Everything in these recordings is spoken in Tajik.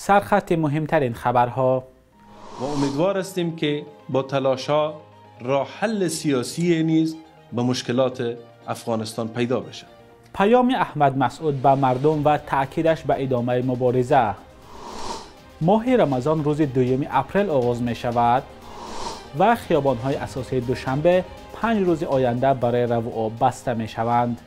Сархати муҳимтарин хабарҳо. Мо умедвор ҳастем, ки бо талошҳо роҳ ҳалли сиёсӣ низ ба мушкилоти Афғонистон пайдо бишавад. Паёми Аҳмад Масъуд ба мардум ва таъкидаш ба идомаи мубориза. Моҳи Рамазон рӯзи 2 апрел оғоз мешавад ва хиёбонҳои асосии Душанбе 5 рӯзи оянда барои раву об баста мешаванд.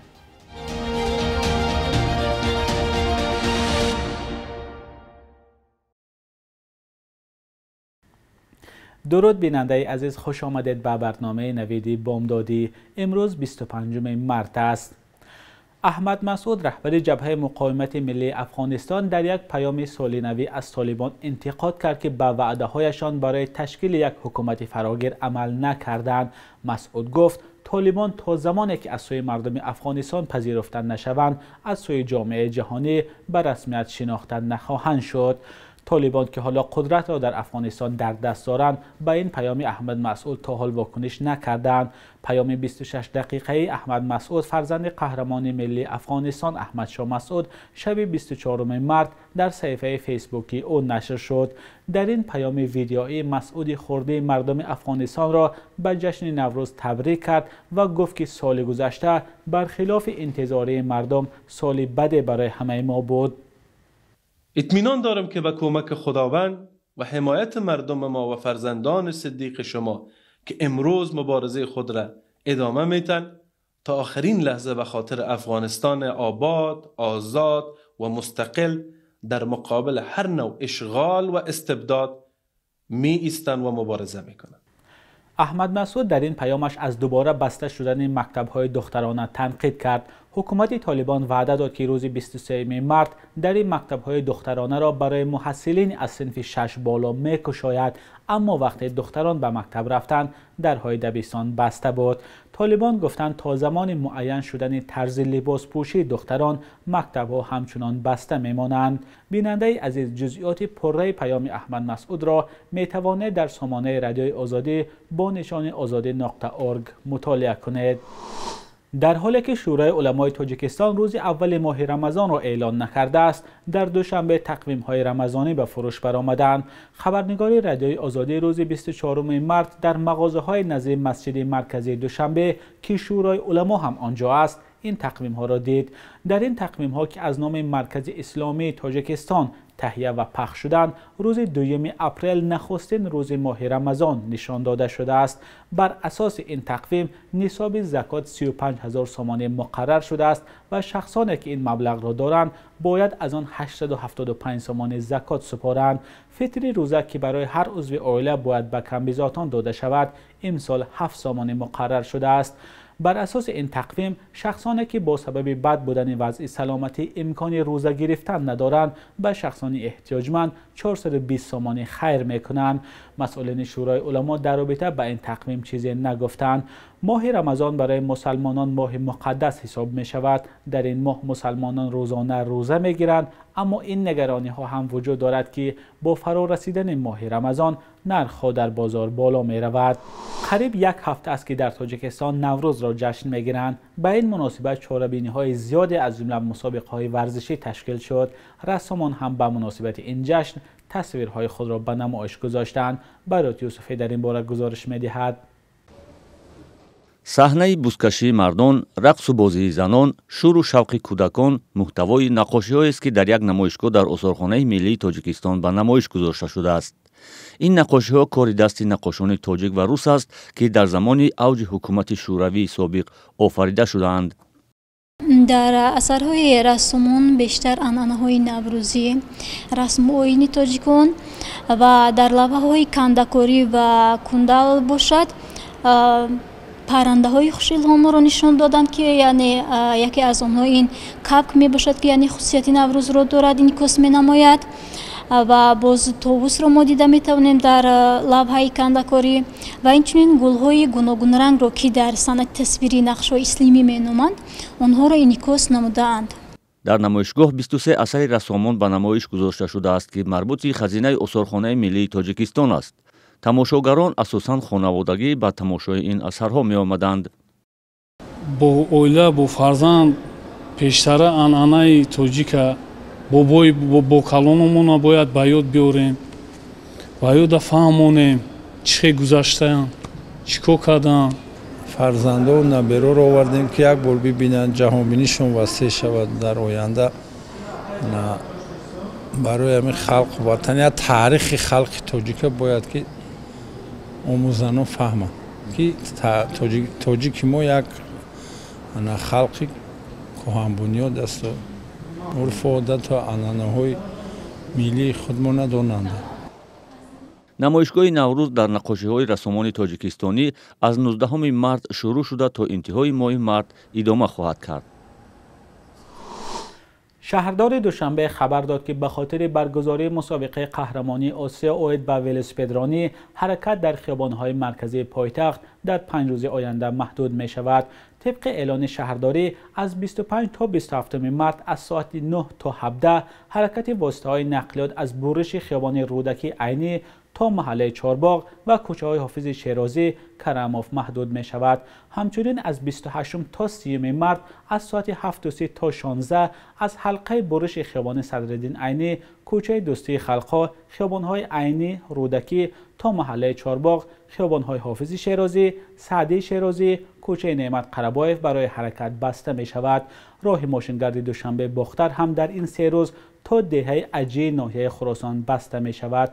Дуруд бинандаи азиз, хуш омадед ба барномаи навиди бомдодӣ. Имрӯз 25 март аст. Аҳмад Масъуд, раҳбари ҷабҳаи муқовимати миллии Афғонистон, дар як паёми соли навӣ аз Толибон интиқод кард, ки ба ваъдаҳояшон барои ташкили як ҳукумати фарогир амал накарданд. Масъуд гуфт Толибон то замоне ки аз сӯи мардуми Афғонистон пазируфта нашаванд, аз сӯи ҷомеаи ҷаҳонӣ ба расмият шинохта нахоҳанд шуд. Толибон ки ҳоло қудратро дар Афғонистон дар даст доранд, ба ин паёми Аҳмад Масъуд то ҳол вокуниш накарданд. Паёми 26 дақиқаи Аҳмад Масъуд, фарзанди қаҳрамони миллии Афғонистон Аҳмадшоҳ Масъуд, шаби 24 март дар саҳифаи Фейсбуки ӯ нашр шуд. Дар ин паёми видеоӣ Масъуди хурдии мардуми Афғонистонро ба ҷашни Наврӯз табрик кард ва гуфт, ки соли гузашта бархилофи интизории мардум соли баде барои ҳамаи мо буд. اطمینان دارم که به کمک خداوند و حمایت مردم ما و فرزندان صدیق شما که امروز مبارزه خود را ادامه میتن تا آخرین لحظه به خاطر افغانستان آباد، آزاد و مستقل در مقابل هر نوع اشغال و استبداد می ایستن و مبارزه میکنند. Аҳмад Масъуд дар ин паёмаш аз дубора баста шудани мактабҳои духтарона танқид кард. Ҳукумати Толибон ваъда дод, ки рӯзи 23 март дар ин мактабҳои духтаронаро барои муҳассилин аз синфи 6 боло мекушояд, аммо вақте духтарон ба мактаб рафтанд, дарҳои дабистон баста буд. Толибон гуфтанд то замони муайян шудани тарзи либоспӯшии духтарон мактабҳо ҳамчунон баста мемонанд. Бинандаи азиз, ҷузъиёти пурраи паёми Аҳмад Масъудро метавонед дар сомонаи Радиои Озодӣ бо нишони озодӣ.org мутолиа кунед. Дар ҳоле ки Шӯрои уламои Тоҷикистон рӯзи аввали моҳи Рамазонро эълон накардааст, дар Душанбе тақвимҳои рамазонӣ ба фурӯш баромаданд. Хабарнигори Радиои Озодӣ рӯзи 24 март дар мағозаҳои назди масҷиди марказии Душанбе, ки Шӯрои уламо ҳам онҷо аст, ин тақвимҳоро дид. Дар ин тақвимҳо, ки аз номи Маркази Исломии Тоҷикистон таҳия ва пахш шуданд, рӯзи 2 апрел нахустин рӯзи моҳи Рамазон нишон дода шудааст. Бар асоси ин тақвим нисоби закот 35 000 сомонӣ муқаррар шудааст ва шахсоне ки ин маблағро доранд бояд аз он 875 сомонӣ закот супоранд. Фитри рӯза, ки барои ҳар узви оила бояд ба камбизоатон дода шавад, имсол 7 сомонӣ муқаррар шудааст. Бар асоси ин тақвим шахсоне ки бо сабаби бад будани вазъи саломатӣ имкони рӯза гирифтан надоранд, ба шахсони эҳтиёҷманд 420 сомонӣ хайр мекунанд. Масъулини Шӯрои уламо дар робита ба ин тақвим чизе нагуфтанд. Моҳи Рамазон барои мусалмонон моҳи муқаддас ҳисоб мешавад. Дар ин моҳ мусалмонон рӯзона рӯза мегиранд, аммо ин нигарониҳо ҳам вуҷуд дорад, ки бо фаро расидани моҳи Рамазон нархҳо дар бозор боло меравад. Қариб як ҳафта аст, ки дар Тоҷикистон Наврӯзро ҷашн мегиранд. Ба ин муносибат чорабиниҳои зиёде аз ҷумла мусобиқаҳои варзишӣ ташкил шуд. Рассомон ҳам ба муносибати ин ҷашн тасвирҳои худро ба намоиш гузоштанд. Барот Юсуфӣ дар ин бора гузориш медиҳад. Саҳнаи бузкашии мардон, рақсу бозии занон, шӯру шавқи кӯдакон муҳтавои наққошиҳоест, ки дар як намоишгоҳ дар осорхонаи миллии Тоҷикистон ба намоиш гузошта шудааст. Ин наққошиҳо кори дасти наққошони тоҷик ва рус аст, ки дар замони авҷи ҳукумати шӯравии собиқ офарида шудаанд. Дар асарҳои рассомон бештар анъанаҳои наврӯзӣ, расму оини тоҷикон ва дар лавҳаҳои кандакорӣ ва кундал бошад паррандаҳои хушилҳоморо нишон доданд, ки яъне яке аз онҳо ин кабк мебошад, ки яъне хусусияти наврӯзро дорад, инъикос менамояд. Ва боз товусро мо дида метавонем дар лавҳаи кандакорӣ ва инчунин гулҳои гуногунрангро, ки дар санъати тасвирии нақшҳои ислимӣ меноманд, онҳоро инъикос намудаанд. Дар намоишгоҳ 23 асари рассомон ба намоиш гузошта шудааст, ки марбути хазинаи осорхонаи миллии Тоҷикистон аст. Тамошогарон асосан хонаводагӣ ба тамошои ин асарҳо меомаданд. Бо оила, бо фарзанд пештара анъанаи тоҷика Бобои бокалономона бояд ба ёд биёрем, ба ёда фаҳмонем чӣ хел гузаштаанд, чӣ кор карданд. Фарзандо набероро овардем, ки як бор бибинанд, ҷаҳонбинишон васеъ шавад дар оянда. Барои ҳамин халқ, ватан, я таърихи халқи тоҷика бояд ки омӯзанон фаҳманд, ки тоҷики мо як халқи кӯҳанбунёд асту урфу одату анъанаҳои миллии худмо надонанд. Намоишгоҳи Наврӯз дар наққошиҳои рассомони тоҷикистонӣ аз 19 март шурӯъ шуда, то интиҳои моҳи март идома хоҳад кард. Шаҳрдори Душанбе хабар дод, ки ба хотири баргузории мусобиқаи қаҳрамонии Осиё оид ба велосипедронӣ ҳаракат дар хиёбонҳои марказии пойтахт дар 5 рӯзи оянда маҳдуд мешавад. Тибқи эълони шаҳрдорӣ аз 25 то 27 март аз соати 9 то 17 ҳаракати воситаҳои нақлиёт аз буриши хиёбони Рӯдакӣ Айнӣ то маҳаллаи Чорбоғ ва кӯчаҳои Ҳофизи Шерозӣ Карамов маҳдуд мешавад. Ҳамчунин аз 28 то 30 март аз соати 7:30 то 16 аз ҳалқаи буриши хиёбони Садриддин Айнӣ, кӯчаи Дӯстии халқҳо, хиёбонҳои Айнӣ, Рӯдакӣ то маҳаллаи Чорбоғ, хиёбонҳои Ҳофизи Шерозӣ, Саъдии Шерозӣ, кӯчаи Неъмат Қарабоев барои ҳаракат баста мешавад. Роҳи мошингарди Душанбе Бохтар ҳам дар ин 3 рӯз то деҳаи Аҷии ноҳияи Хуросон баста мешавад.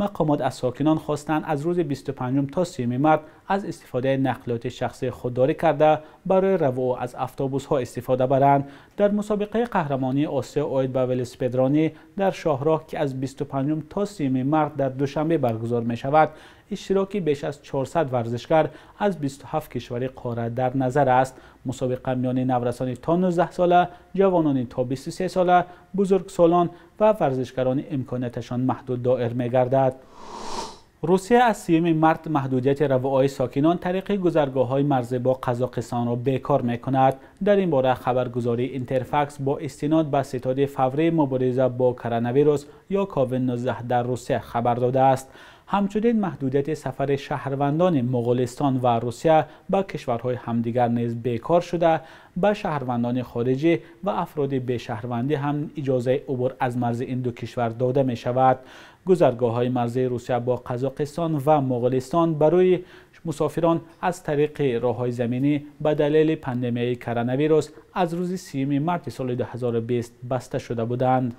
Мақомот аз сокинон хостанд аз рӯзи 25 то 30 март аз истифодаи нақлиёти шахсӣ худдорӣ карда, барои равъу аз автобусҳо истифода баранд. Дар мусобиқаи қаҳрамонии Осиё оид ба велосипедронӣ дар шоҳроҳ, ки аз 25 то 30 март дар Душанбе баргузор мешавад, иштироки беш аз 400 варзишгар аз 27 кишвари қора дар назар аст. Мусобиқа миёни наврасони то 19 сола, ҷавонони то 23 сола, бузургсолон ва варзишгарони имконияташон маҳдуд доир мегардад. Русия аз 30 март маҳдудияти равоаи сокинон тариқи гузаргоҳҳои марзӣ бо Қазоқистонро бекор мекунад. Дар ин бора хабаргузории Интерфакс бо истинод ба ситоди фаврии мубориза бо коронавирус ё COVID-19 дар Русия хабар додааст. Ҳамчунин маҳдудияти сафари шаҳрвандони Моғулистон ва Русия ба кишварҳои ҳамдигар низ бекор шуда, ба шаҳрвандони хориҷӣ ва афроди бешаҳрвандӣ ҳам иҷозаи убур аз марзи ин ду кишвар дода мешавад. Гузаргоҳҳои марзии Русия бо Қазоқистон ва Моғулистон барои мусофирон аз тариқи роҳҳои заминӣ ба далели пандемияи коронавирус аз рӯзи 30 марти соли 2020 баста шуда буданд.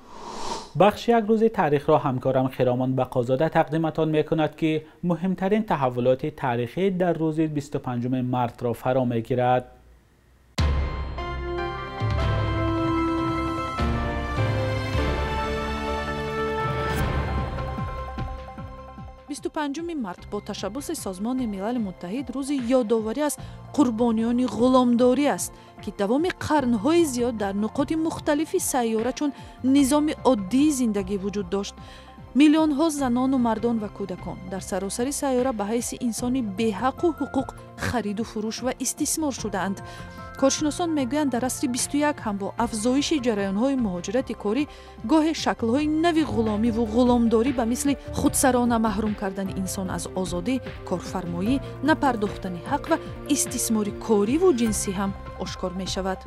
Бахши як рӯзи таърихро ҳамкорам Хиромон Бақозода тақдиматон мекунад, ки муҳимтарин таҳаввулоти таърихӣ дар рӯзи 25 мартро фаро мегирад. 25 март бо ташаббуси Созмони Милали Муттаҳид рӯзи ёдоварӣ аз қурбониёни ғуломдорӣ аст, ки давоми қарнҳои зиёд дар нуқоти мухталифи сайёра чун низоми оддии зиндагӣ вуҷуд дошт. Миллионҳо занону мардон ва кӯдакон дар саросари сайёра ба ҳайси инсони беҳаққу ҳуқуқ хариду фурӯш ва истисмор шудаанд. Коршиносон мегӯянд, дар асри 21 ҳам бо афзоиши ҷараёнҳои муҳоҷирати корӣ гоҳе шаклҳои нави ғуломиву ғуломдорӣ ба мисли худсарона маҳрум кардани инсон аз озодӣ, корфармоӣ, напардохтани ҳақ ва истисмори кориву ҷинсӣ ҳам ошкор мешавад.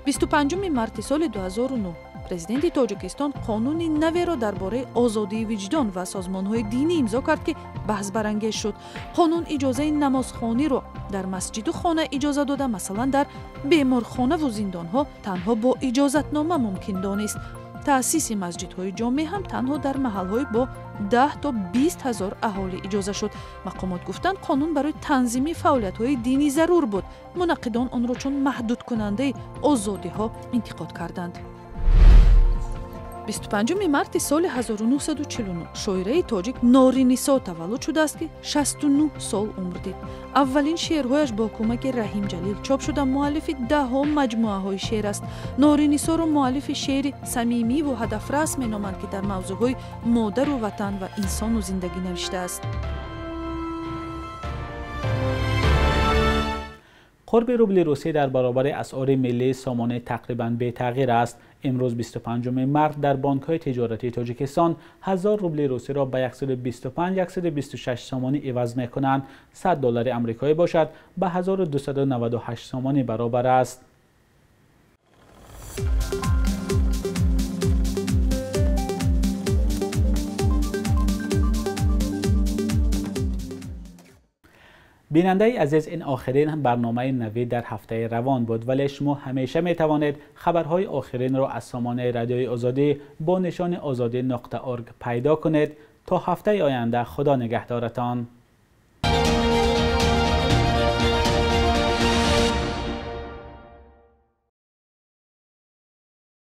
25 марти соли 2009 президенти Тоҷикистон қонуни наверо дар бораи озодии виҷдон ва созмонҳои динӣ имзо кард, ки баҳсбарангез шуд. Қонун иҷозаи намозхониро дар масҷиду хона иҷоза дода, масалан дар беморхонаву зиндонҳо танҳо бо иҷозатнома мумкин донист. Таъсиси масҷидҳои ҷомеъ ҳам танҳо дар маҳалҳои бо 10 то 20 ҳазор аҳолӣ иҷоза шуд. Мақомот гуфтанд, қонун барои танзими фаъолиятҳои динӣ зарур буд. Мунаққидон онро чун маҳдудкунандаи озодиҳо интиқод карданд. 25 марти соли 1949 шоираи тоҷик Норинисо таваллуд шудааст, ки 69 сол умр дид. Аввалин шеърҳояш бо кӯмаки Раҳим Ҷалил чоп шуда, муаллифи даҳҳо маҷмӯаҳои шеър аст. Норинисоро муаллифи шеъри самимиву ҳадафрас меноманд, ки дар мавзӯъҳои модару ватан ва инсону зиндагӣ навиштааст. Қурби рубли русӣ дар баробари асъори миллии сомонӣ тақрибан бетағйир аст. Имрӯз 25 март дар бонкҳои тиҷоратии Тоҷикистон 1000 рубли русиро ба 125-126 сомонӣ иваз мекунанд. 100 доллари амрикоӣ бошад ба 1298 сомонӣ баробар аст. Бинандаи азиз, ин охирин барномаи Навид дар ҳафтаи равон буд, вале шумо ҳамеша метавонед хабарҳои охиринро аз сомонаи Радиои Озодӣ бо нишони ozodi.org пайдо кунед. То ҳафтаи оянда, Худо нигаҳдоратон.